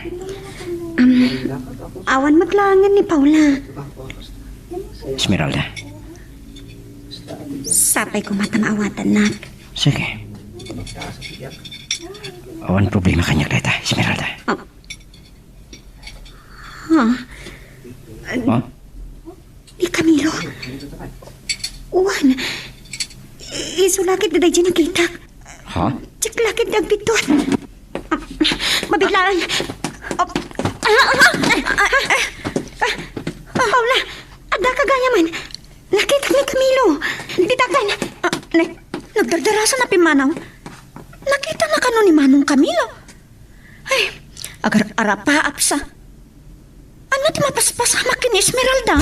Um, awan met laengen ni Paula. Esmeralda, Sapay koma ta maawatannak. Sige. Awan problema kaniak dayta, Esmeralda. Ah. Ha? Ha? Ni Camilo? Wen, i-, isu la ket daydi nakitak. Ha? Diak la ket agbiddut. Ah, mabiglaan. Oh. Ah, ah, ah, ah, ah, ah, Paula, addaka gayam. Nakitak ni Camilo. Dita ken. Ah, na-, nagdardarasa na pimmanaw. Nakitana kano ni Manong Camilo? Ay, agar-arapaap sa. Ania ti mapaspasamak ken ni Esmeralda?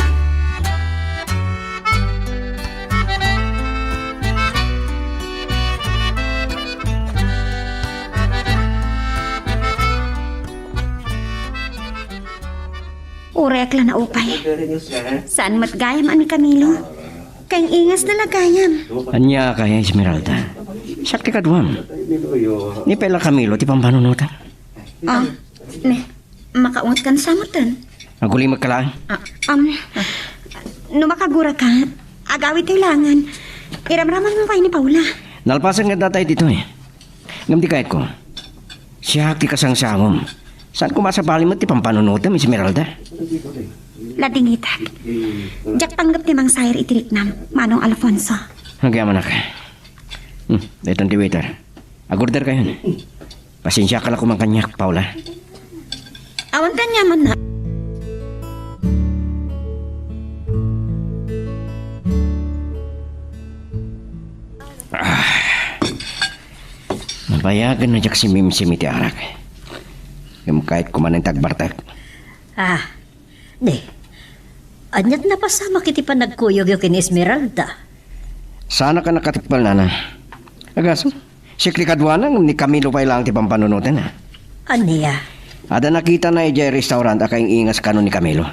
Uray ak la naupay. Saan met gayam a ni Camilo? Kaing-ingasna la gayam. Ania kaya, Esmeralda? Siak ti kaduam. Ni pay la Camilo ti pampanunotam. Ah, ne, makaunget kan sa metten. Agulimek ka laeng. Ah, um, no makaguraka, agawidtayo laengen. Iramramanmo pay ni Paula. Nalpasen nga datay ditoy. Ngem di kayatko. Siak ti kasangsangom. Saan koma a sabali met ti pampanunotem, Esmeralda? Ladingitak. Diak panggep ti mangsair iti riknam, Manong Alfonso. Agyamanak. Hmm, daytan ti waiter. Agorder kayon. Pasensiaka la koma kaniak, Paula. Awan ti aniamanna. Ah. Nabayagen a diak simimsim iti arak. Ngem kayatko manen ti agbartek. Ah, di. Ania ti napasamak iti panagkuyogyo ken Esmeralda? Saanak a nakatikpal, nana. Agasem, siak ti kaduana ngem ni Camilo pay laeng ti pampanunotenna. Ania? Adda nakitana idiay restaurant a kaing-ingas kano ni Camilo.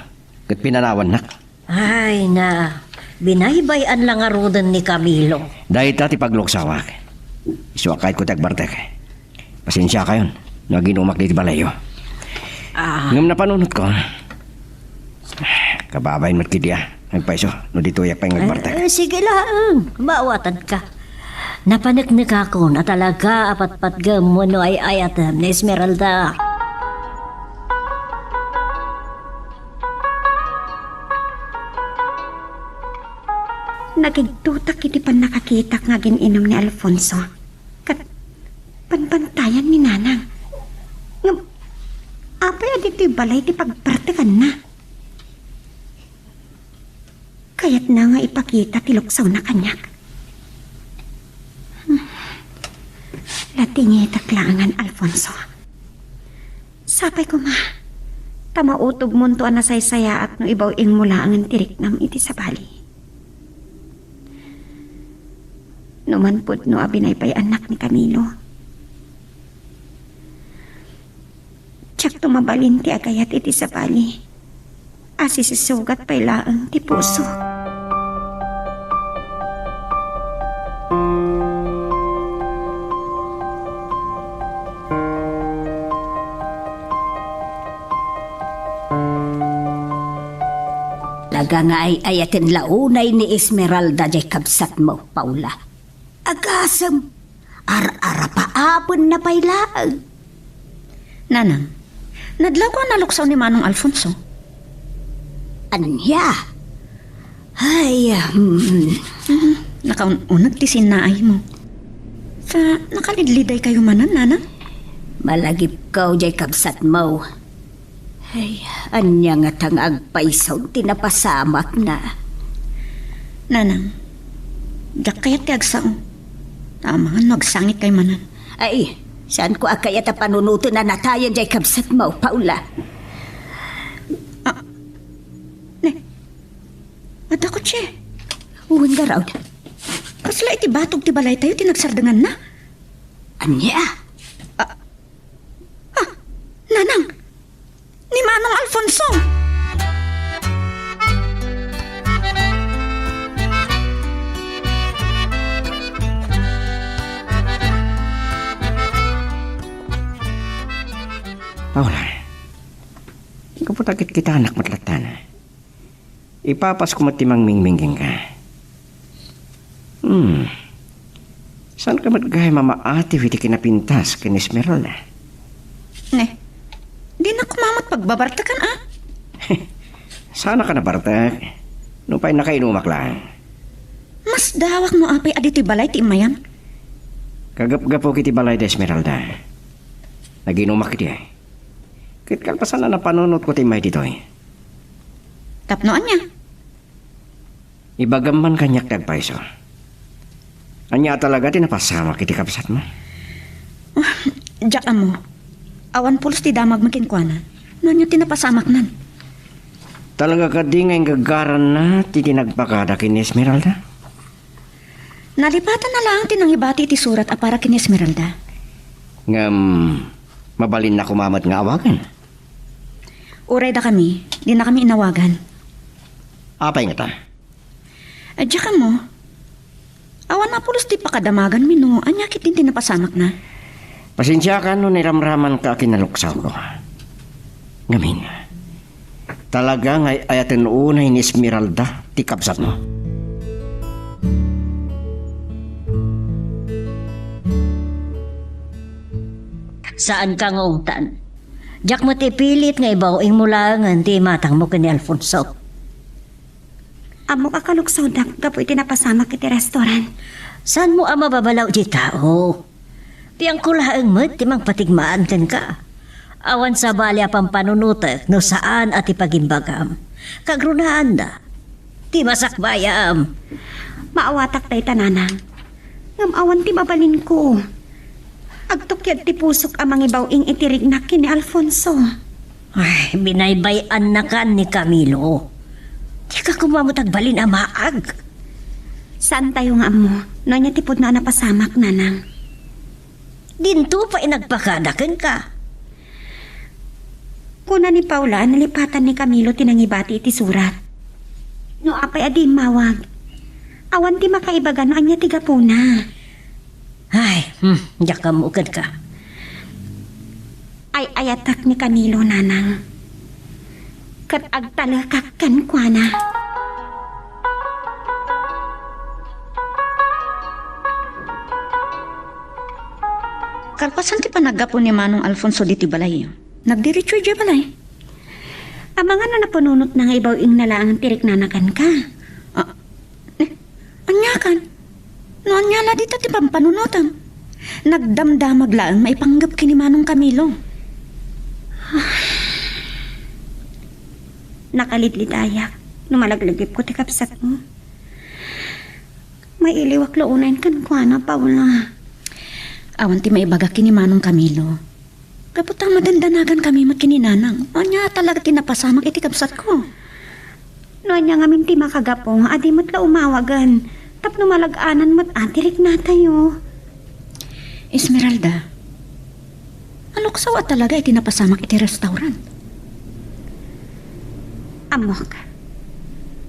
Ket pinanawannak. Ay, na, binaybay-an la ngaruden ni Camilo. Dayta ti pagluksawak. Isu a kayatko ti agbartek. Pasensiakayon no aginumak ditoy balayyo. Ah. Ngem napanunotko. Kababain met ketdi a. Agpayso, no ditoyak pay nga agbartek. Eh, sige laeng, maawatanka. Napaneknekakon a talaga a patpatgem wenno ay-ayatem ni Esmeralda. Nagiddutak iti pannakakitak nga agin-inum ni Alfonso ket banbantayan ni Nanang. Ngem apay a ditoy balay ti pagbartekanna? Kayatna nga ipakita ti luksawna kaniak. Ladingitak laengen, Alfonso. Sapay koma, ta mautobmonto a nasaysayaat no ibaw-ingmo laengen ti riknam iti sabali. No manpudno a binaybay-annak ni Camilo, diakto mabalin ti agayat iti sabali a sisisugat pay laeng ti puso. Talaga nga ay-ayaten la unay ni Esmeralda diay kabsatmo, Paula. Agasem, ar-arapaapenna pay laeng. Nanang, nadlawko a naluksaw ni Manong Alfonso. Ania? Ay, hmm. Mhm, nakaun-uneg ti sinnaaymo. Sa, nakalidlidaykayo manen, Nanang? Malagipko diay kabsatmo. Ay, ania ngata nga agpayso ti napasamakna? Nanang, diak kayat ti agsao. Amangan no agsangitkayo manen. Ay, saanko a kayat a panunoten a natayen diay kabsatmo, Paula. Ah, ne, adda kotse. Wen, ngarud. Kasla iti batog ti balaytayo ti nagsardenganna. Ania? Ah, Ah, Nanang! Ni Manong Alfonso! Paula, gapu ta kitkitanak met latta. Ipapasko met ti mangmingming kenka. Hmm. Saan ka met gayam a maatiw iti kinapintas ken Esmeralda? Ne, dinak koma met pagbabartekan, a? Saan ka nabartek? Nupay nakainumak laeng. Masdawak no apay a ditoy balay ti immayan. Kagapgapuk iti balay da Esmeralda. Naginumak iti ay. Ket kalpasan a napanunotko ti immay ditoy. Tapno ania? Ibagam man kaniak ti agpayso. Ania a talaga ti napasamak iti kabsatmo? Ah, diak ammo. Awan pulos ti damagmi kenkuana. No ania ti napasamaknan? Talaga kadi nga inggagaranna ti, ti nagpakada ken ni Esmeralda? Nalipatanna laeng ti nangibati iti surat a para ken ni Esmeralda. Ngem, mabalinna koma met nga awagan? Uray dakami, dinakami inawagan. Apay ngata? Diak ammo. Awan a pulos ti pakadamaganmi no ania ketdin ti napasamakna. Pasensiakan no niramramanka a kinaluksawko. Ngamin, talaga nga ay-ayaten unay ni Esmeralda ti kabsatmo. Saanka nga ungtan. Diak met ipilit nga ibaw-ingmo laengen ti imatangmo ken ni Alfonso. Ammok a kaluksawdak gapu iti napasamak iti restaurant. Saanmo a mababalaw ti tao? Piangko laeng met ti mangpatigmaan kenka. Awan sabali a pampanunotek no saan a ti pagimbagam. Kagrunaanda ti masakbayam. Maawatak dayta, nanang. Ngem awan ti mabalinko. Agtukyad ti pusok a mangibaw-ing iti riknak ken ni Alfonso. Ay, binaybay-annakan ni Camilo. Dika koma met agbalin a maag. Saantayo nga ammo no ania ti pudno a napasamak, nanang. Dinto pay nagpakada kenka. Kuna ni Paula a nalipatan ni Camilo ti nangibati iti surat. No apay a di immawag, awan ti makaibaga no ania ti gapuna. Ay, hmm, diak ammo kenka. Ay-ayatek ni Camilo, nanang. Ket agtalekak kenkuana. Kalpasan ti panaggapu ni Manong Alfonso ditoy balayyo, nagdiretso idiay balay. Amangan no napanunotna nga ibaw-ingna laeng ti riknana kenka. Ah, eh, aniakan? No ania la dita ti pampanunotem? Nagdamdamag laeng maipanggep ken ni Manong Camilo. Nakalidlidayak no malaglagipo ti kabsatmo. Mailiwak la unayen kenkuana, Paula. Awan ti maibaga ken ni Manong Camilo. Gapu ta madandanagan kami met ken ni Nanang. Ania talaga ti napasamak iti kabsatko? No ania ngamin ti makagapu, adi met la umawagen. Tapno malag-anan met a ti riknatayo. Esmeralda, naluksaw a talaga iti napasamak iti restaurant. Ammok.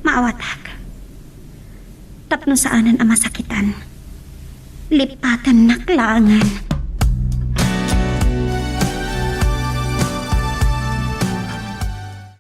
Maawatak. Tapno saanen a masakitan, lipatennak laengen.